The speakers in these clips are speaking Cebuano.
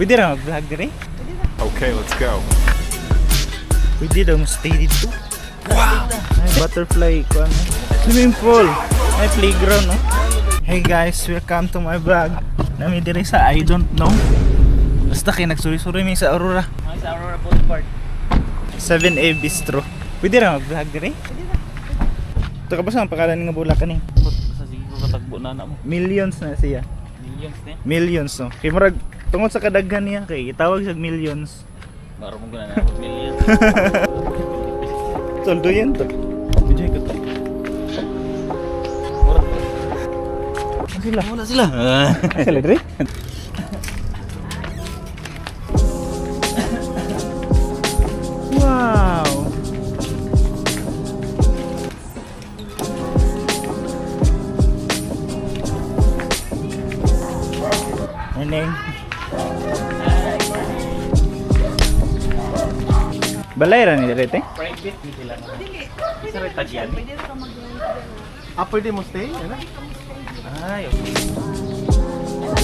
Pwede ra mag-vlog dire? Okay, let's go. Pwede daw mo-stay dito. Wow! Ay, butterfly ko ano. Swimming pool. Ay, playground, no? Hey guys, welcome to my vlog. Nami dire sa I don't know. Basta kay nagsuri-suri mi sa Aurora. Ay, sa Aurora Boulevard. 7A Bistro. Pwede ra mag-vlog dire? Ito ka ba sa ang pangalan nga bulak kani? Basta sige ko katagbo na na mo. Millions na siya. Millions na. Millions, no? Kay murag tungod sa kadaghan niya kay itawag siya millions. Baro mo gana na millions. Toldo yan to. Enjoy ko to. Murag Sila. wala sila. Sila dire? Wow! Morning. Balay ra ni dire te? Private ni sila. Isa rin tagyan. Ah, pwede mo stay? Ano? Ay, okay.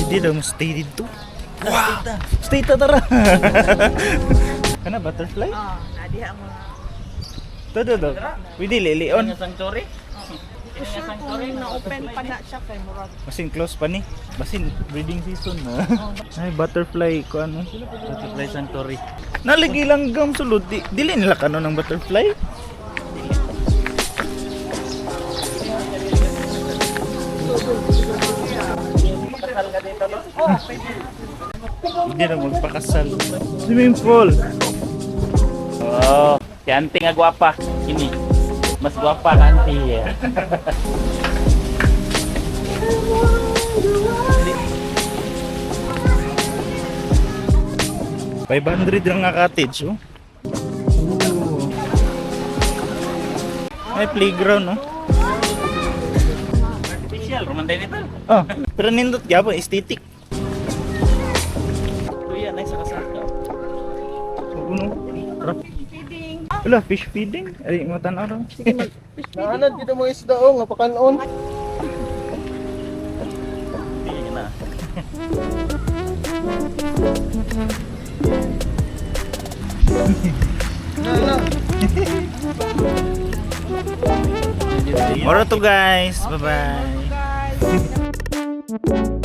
Hindi daw mo stay dito. Wow! Stay ta tara. Kana butterfly? Ah, nadiha ang mga To to to. Pwede lilion. Nga sanctuary? Ko sure kung na-open pa na siya kay murag. Basin close pa ni. Basin breeding season na. Ay, butterfly ko ano. Butterfly sanctuary. Nalagi lang gam sulod. Di, dili nila kano ng butterfly. Hindi na magpakasal. Swimming pool. Oh, si auntie nga gwapa. Kini. Mas gwapa ka auntie. 500 lang nga cottage, oh. Ooh. May playground, no? Artificial, roman tayo nito. Oh, pero nindot gyapon aesthetic. Kuya, nice sa kasaka. Uno. Feeding. Wala, fish feeding. Ay, mo tan-aw raw. Sige mag fish feeding. Naanad dito mga isda oh, nga pakanon. Hindi na. Moro to, guys. Bye-bye. Guys.